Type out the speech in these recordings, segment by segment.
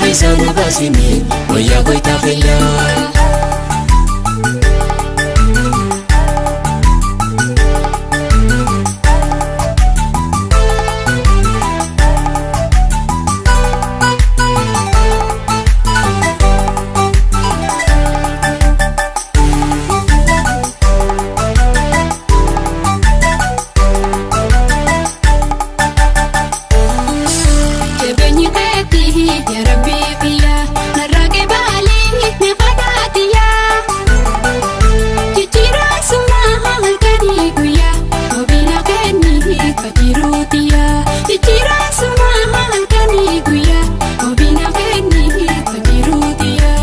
Keessaa nu baasime wayyaa goytaa fayyaa. Jabeenyi keetii yaa Rabbii kiyya narraa qeebaalee ni fadaatiya. Jijjiiraan sumaa halkanii guyyaa wabiina kennii kajiruutiya. Jijjiiraan sumaa halkanii guyyaa wabiina kennii kajiruutiya.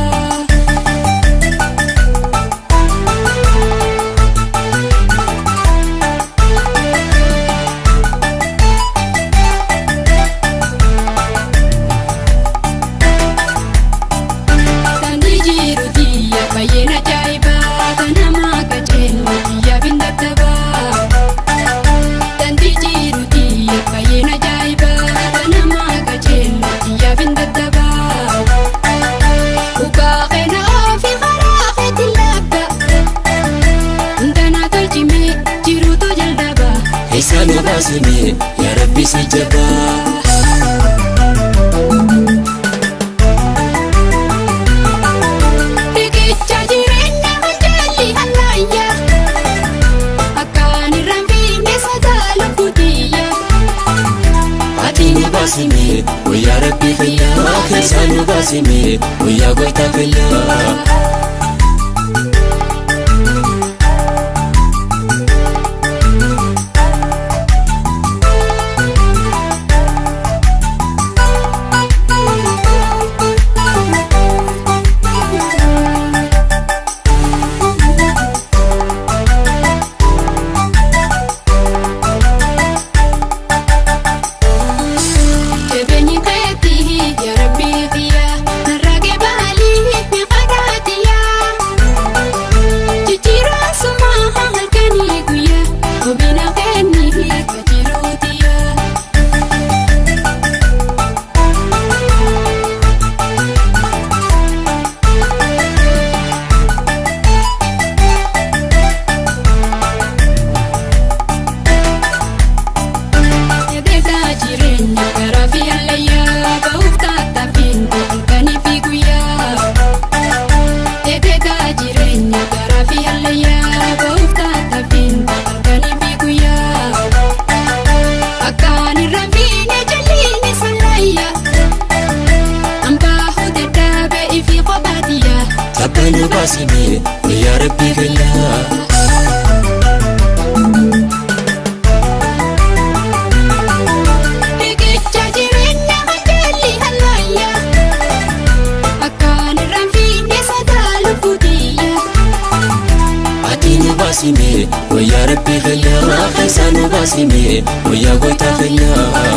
Kan jiru tiyya baay'een ajaa'ibaa kan nama qajeelma tiyya bindattabaa. Kan jiru tiyya baay'een ajaa'ibaa kan nama qajeelma tiyya bindattabaa. Dhugaa keena ofi karaa keetti laabba. Hundanaa tolchimee jiruutu jalqaba. Keessaa nu baasime yaa Rabbi si jabaa. Riqicha jireenya hanjalli hallayya. Akkaan irraan fiinne sadaa lubbutiyya. Ati nu baasime wayyaa Rabbi fayyaa. Keessaa nu baasime wayyaa goytaa fayyaa. Jabeenyi keetii yaa Rabbii kiyya narraa qeebaalee ni fadaatiya. Jijjiiraan sumaa halkanii guyyaa wabiina kennii kajiruutiya. Eegaa jireenya garaa fi hallayyaa ba'uuf tattaaffiin halkanii fi guyyaa. Eegaa jireenya garaa fi hallayyaa ba'uuf tattaaffiin halkanii fi guyyaa. Akkaan irraan fiine jalliin sallayyaa. Hambaa hojjetaa ba'ii fi kophaatiyyaa. Tabba nu baasime wayyaa Rabbi fayyaa. Riqicha jireenya hanjalli hallayyaa. Akkaan irraan fiine sadaa lubbutiyya. Ati nu baasime wayyaa Rabbi fayyaa. Keessaa nu baasime wayyaa goytaa fayyaa.